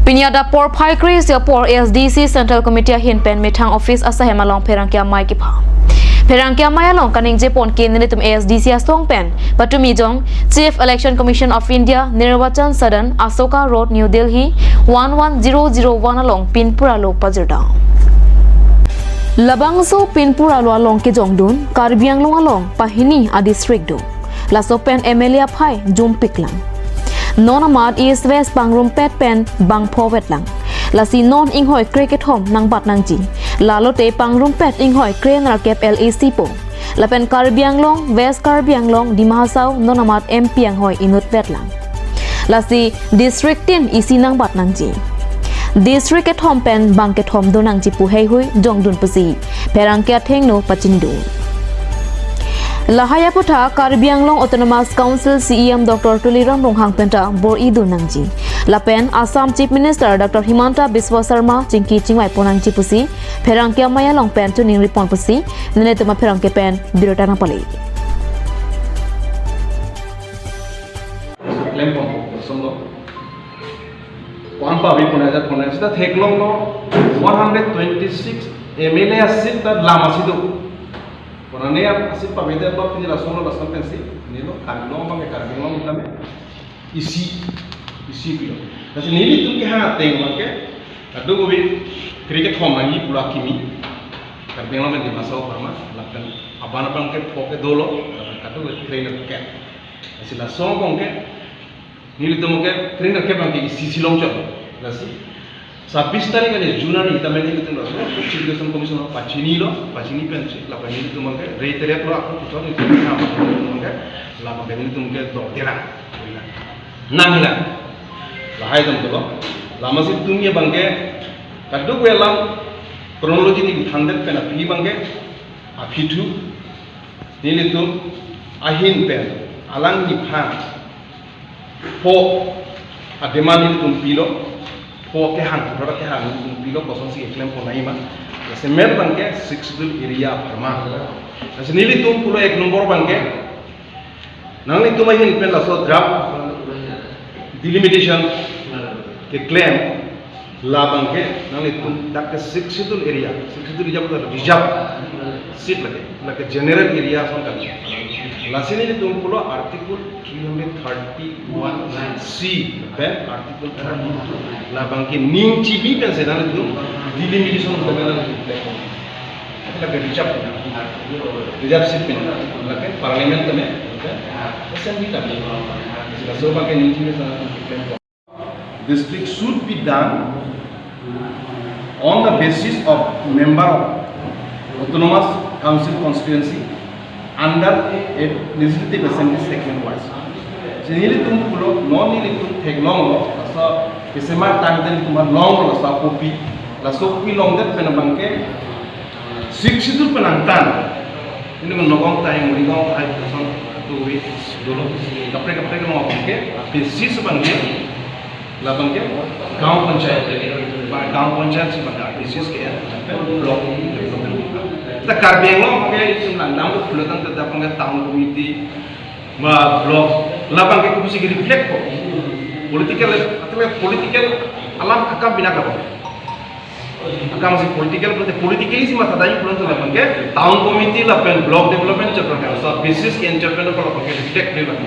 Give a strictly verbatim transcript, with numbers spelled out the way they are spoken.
Pini adap porphai kre-isi apor A S D C Central Committee ahin pen methang office asahem along pherangke amei kepha. Pherangke amei along kaningje pon ke nelitum A S D C asong pen patumi jong Chief Election Commission of India, Nirwachan Sadan, Asoka Road, New Delhi, one one zero zero one along pinpur alo pajirdam. Labangso pinpur alo along kejongdun Karbi Anglong along pahini a-district do. Laso pen M L A aphai jumpiklang. Non amat East West pangrumpet pen bangpho vetlang. Lasi non inghoi kre kethom nangbat nangji. Lalote pangrumpet inghoi kre nerkep L A C po. Lapen Karbi Anglong, West Karbi Anglong, Dima Hasao, non amat M P anghoi inut vetlang. Lasi district tin isi nangbat nangji. District kethom pen bang kethom do nangji pu heihui jongdun pusi pherangke athengno pachinidun. Lahai aputhak Karbi Anglong Autonomous Council C E M Doctor Tuliram Ronghang penta bor-idun nangji. Lapen Assam Chief Minister Doctor Himanta Biswa Sarma chingki chingvai pon nangji pusi pherangke amei along pen choningri pon pusi nelitum apherangke pen birta nangpale. Klem pon, song lo. Ko-an pavi pon ajat pon ajat ta theklonglo one hundred twenty-six M L A a-seat ta lam asi do. Konane a-seat pavi ta bap pini lason lo lason pensi, nilo Karbi Anglong abang ke Karbi Anglong tame isi, isi pilo. Lasi nelitum ke ha ateng abang ke, kadokave kre kethom nangji pu la kimi. Karbi Anglong pen Dima Hasao apharman, lapen aban abang ke pho ke dolo, lapen kadokave kre nerkep. Lasi lason abang ke, nelitum ke kre nerkep abang ke isi isi longchot. Lasi sabis tarik ani June ani tame nelitum laso Chief Election Commission pachinilo, pachini pensi lapen nelitum abang ke reiterate lo, ako puthot nelitum ke, nelitum ke, lapen ke nelitum ke do terang. Nanglang. Lahai atum dolo. Lasi tumi abang ke, kadokave alam chronology ni thandet pen aphi abang ke, aphi thu, nelitum ahin pen alangliphan pho a-demand nelitum pilo, pho kehang, pho kehang nelitum pilo, kosonsi keklem pon nangji ma. Semer abang ke Sixth Schedule area apharman. Lasi nelitum pulo ek nombor abang ke, nanglitum ahin pen laso draft delimitation keklem, labang ke nanglitum dak ke Sixth Schedule area, Sixth Schedule area pu ta reserve seat lake, lake general area ason kali. Lasi nelitum pulo Article three hundred thirty-one C pen Article thirty-two, labang ke ning chibi pensi nanglitum delimitation keklem nanglitum. Lake reserve, reserve seat pen, lake Parliament tame, lake Assembly tame. Laso abang ke ning chibi pensi nanglitum keklem. District should be done on the basis of member of Autonomous Council constituency under a Legislative Assembly segment wise. Si nelitum pulo, non nelitum theklonglo, laso kesemar tang nelitum longlo laso kopi, laso kopi longdet pen abang ke Sixth Schedule pen angtan, ini Nagaon tahai, Morigaon tahai, koson tu wi dolo, kaprek kaprek lo abang ke, basis abang ke, labang ke gaon panchayat, ba gaon panchayat si abang ke basis ke, block development. Ta Karbi Anglong abang ke, itum lang dam tu pulo tang ta abang ke town committee, ba block, labang ke kopi si ke-reflect ko. Political, atau political alam akam bina ka ko. Akam si political, politically si mathadai pulo tang labang ke town committee lapen block development chapter ka. So basis ke chairman ko labang ke reflect dei abang.